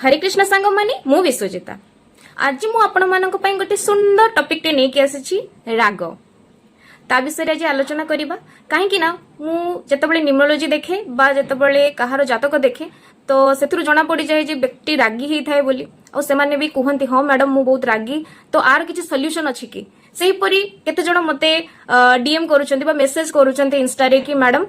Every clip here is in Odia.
ହରେ କୃଷ୍ଣ ସାଙ୍ଗମାନେ, ମୁଁ ବିଶ୍ୱଜିତା। ଆଜି ମୁଁ ଆପଣମାନଙ୍କ ପାଇଁ ଗୋଟେ ସୁନ୍ଦର ଟପିକଟେ ନେଇକି ଆସିଛି, ରାଗ। ତା ବିଷୟରେ ଆଜି ଆଲୋଚନା କରିବା। କାହିଁକି ନା ମୁଁ ଯେତେବେଳେ ନ୍ୟୁମରୋଲୋଜି ଦେଖେ ବା ଯେତେବେଳେ କାହାର ଜାତକ ଦେଖେ, ତ ସେଥିରୁ ଜଣା ପଡିଯାଏ ଯେ ବ୍ୟକ୍ତି ରାଗି ହେଇଥାଏ ବୋଲି। ଆଉ ସେମାନେ ବି କୁହନ୍ତି, "ହଁ ମ୍ୟାଡମ, ମୁଁ ବହୁତ ରାଗି, ତ ଆର କିଛି ସଲ୍ୟୁସନ ଅଛି କି?" ସେହିପରି କେତେ ଜଣ ମତେ ଡିଏମ୍ କରୁଛନ୍ତି ବା ମେସେଜ କରୁଛନ୍ତି ଇନଷ୍ଟାରେ କି "ମ୍ୟାଡମ,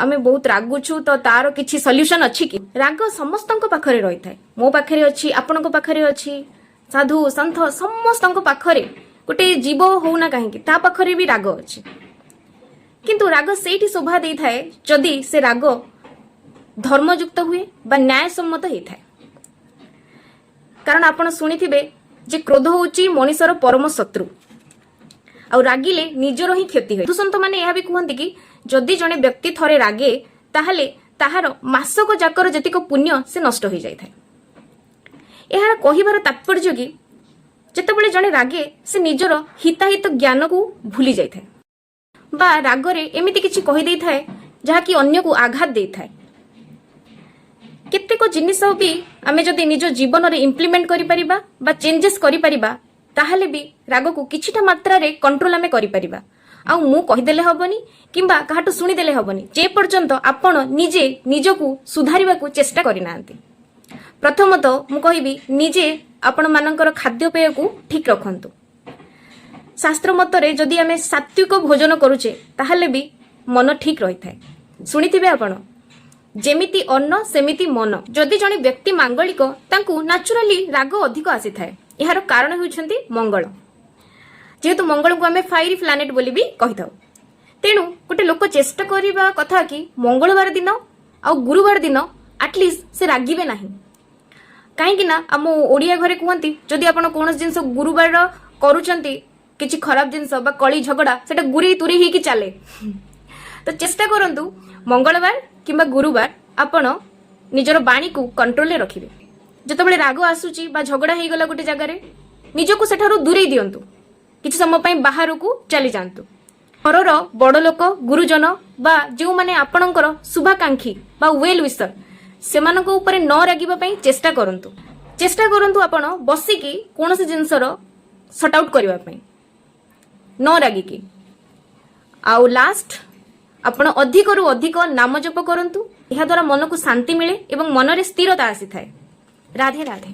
ଆମେ ବହୁତ ରାଗୁଛୁ, ତ ତାର କିଛି ସଲ୍ୟୁସନ ଅଛି କି?" ରାଗ ସମସ୍ତଙ୍କ ପାଖରେ ରହିଥାଏ। ମୋ ପାଖରେ ଅଛି, ଆପଣଙ୍କ ପାଖରେ ଅଛି, ସାଧୁ ସନ୍ଥ ସମସ୍ତଙ୍କ ପାଖରେ, ଗୋଟେ ଜୀବ ହଉନା କାହିଁକି, ତା ପାଖରେ ବି ରାଗ ଅଛି। କିନ୍ତୁ ରାଗ ସେଇଠି ଶୋଭା ଦେଇଥାଏ, ଯଦି ସେ ରାଗ ଧର୍ମଯୁକ୍ତ ହୁଏ ବା ନ୍ୟାୟସମ୍ମତ ହେଇଥାଏ। କାରଣ ଆପଣ ଶୁଣିଥିବେ ଯେ କ୍ରୋଧ ହଉଛି ମଣିଷର ପରମ ଶତ୍ରୁ ଆଉ ରାଗିଲେ ନିଜର ହିଁ କ୍ଷତି ହୁଏ। ସାଧୁସନ୍ଥ ମାନେ ଏହା ବି କୁହନ୍ତି କି ଯଦି ଜଣେ ବ୍ୟକ୍ତି ଥରେ ରାଗେ, ତାହେଲେ ତାହାର ମାସକ ଯାକର ଯେତିକ ପୁଣ୍ୟ ସେ ନଷ୍ଟ ହୋଇଯାଇଥାଏ। ଏହାର କହିବାର ତାତ୍ପର୍ଯ୍ୟ କି ଯେତେବେଳେ ଜଣେ ରାଗେ, ସେ ନିଜର ହିତାହିତ ଜ୍ଞାନକୁ ଭୁଲି ଯାଇଥାଏ ବା ରାଗରେ ଏମିତି କିଛି କହିଦେଇଥାଏ, ଯାହାକି ଅନ୍ୟକୁ ଆଘାତ ଦେଇଥାଏ। କେତେକ ଜିନିଷ ବି ଆମେ ଯଦି ନିଜ ଜୀବନରେ ଇମ୍ପ୍ଲିମେଣ୍ଟ କରିପାରିବା ବା ଚେଞ୍ଜେସ୍ କରିପାରିବା, ତାହେଲେ ବି ରାଗକୁ କିଛିଟା ମାତ୍ରାରେ କଣ୍ଟ୍ରୋଲ ଆମେ କରିପାରିବା। ଆଉ ମୁଁ କହିଦେଲେ ହବନି କିମ୍ବା କାହାଠୁ ଶୁଣିଦେଲେ ହବନି, ଯେ ପର୍ଯ୍ୟନ୍ତ ଆପଣ ନିଜେ ନିଜକୁ ସୁଧାରିବାକୁ ଚେଷ୍ଟା କରିନାହାନ୍ତି। ପ୍ରଥମତଃ ମୁଁ କହିବି, ନିଜେ ଆପଣମାନଙ୍କର ଖାଦ୍ୟପେୟକୁ ଠିକ ରଖନ୍ତୁ। ଶାସ୍ତ୍ର ମତରେ ଯଦି ଆମେ ସାତ୍ବିକ ଭୋଜନ କରୁଛେ, ତାହେଲେ ବି ମନ ଠିକ ରହିଥାଏ। ଶୁଣିଥିବେ ଆପଣ, ଯେମିତି ଅନ୍ନ ସେମିତି ମନ। ଯଦି ଜଣେ ବ୍ୟକ୍ତି ମାଙ୍ଗଳିକ, ତାଙ୍କୁ ନ୍ୟାଚୁରାଲି ରାଗ ଅଧିକ ଆସିଥାଏ। ଏହାର କାରଣ ହେଉଛନ୍ତି ମଙ୍ଗଳ। ଯେହେତୁ ମଙ୍ଗଳକୁ ଆମେ ଫାଇରି ପ୍ଲାନେଟ ବୋଲି ବି କହିଥାଉ, ତେଣୁ ଗୋଟେ ଲୋକ ଚେଷ୍ଟା କରିବା କଥା କି ମଙ୍ଗଳବାର ଦିନ ଆଉ ଗୁରୁବାର ଦିନ ଆଟଲିଷ୍ଟ ସେ ରାଗିବେ ନାହିଁ। କାହିଁକି ନା ଆମ ଓଡିଆ ଘରେ କୁହନ୍ତି, ଯଦି ଆପଣ କୌଣସି ଜିନିଷ ଗୁରୁବାର କରୁଛନ୍ତି, କିଛି ଖରାପ ଜିନିଷ ବା କଳି ଝଗଡା, ସେଟା ଗୁରେଇ ତୁରେଇ ହେଇକି ଚାଲେ। ତ ଚେଷ୍ଟା କରନ୍ତୁ, ମଙ୍ଗଳବାର କିମ୍ବା ଗୁରୁବାର ଆପଣ ନିଜର ବାଣୀକୁ କଣ୍ଟ୍ରୋଲରେ ରଖିବେ। ଯେତେବେଳେ ରାଗ ଆସୁଛି ବା ଝଗଡା ହେଇଗଲା ଗୋଟେ ଜାଗାରେ, ନିଜକୁ ସେଠାରୁ ଦୂରେଇ ଦିଅନ୍ତୁ। କିଛି ସମୟ ପାଇଁ ବାହାରକୁ ଚାଲି ଯାଆନ୍ତୁ। ଘରର ବଡ ଲୋକ, ଗୁରୁଜନ ବା ଯେଉଁମାନେ ଆପଣଙ୍କର ଶୁଭାକାଂକ୍ଷୀ ବା ୱେଲ୍ ୱିସର, ସେମାନଙ୍କ ଉପରେ ନ ରାଗିବା ପାଇଁ ଚେଷ୍ଟା କରନ୍ତୁ। ଚେଷ୍ଟା କରନ୍ତୁ ଆପଣ ବସିକି କୌଣସି ଜିନିଷର ସର୍ଟ ଆଉଟ୍ କରିବା ପାଇଁ, ନ ରାଗିକି। ଆଉ ଲାଷ୍ଟ, ଆପଣ ଅଧିକରୁ ଅଧିକ ନାମ ଜପ କରନ୍ତୁ। ଏହାଦ୍ୱାରା ମନକୁ ଶାନ୍ତି ମିଳେ ଏବଂ ମନରେ ସ୍ଥିରତା ଆସିଥାଏ। ରାଧେ ରାଧେ।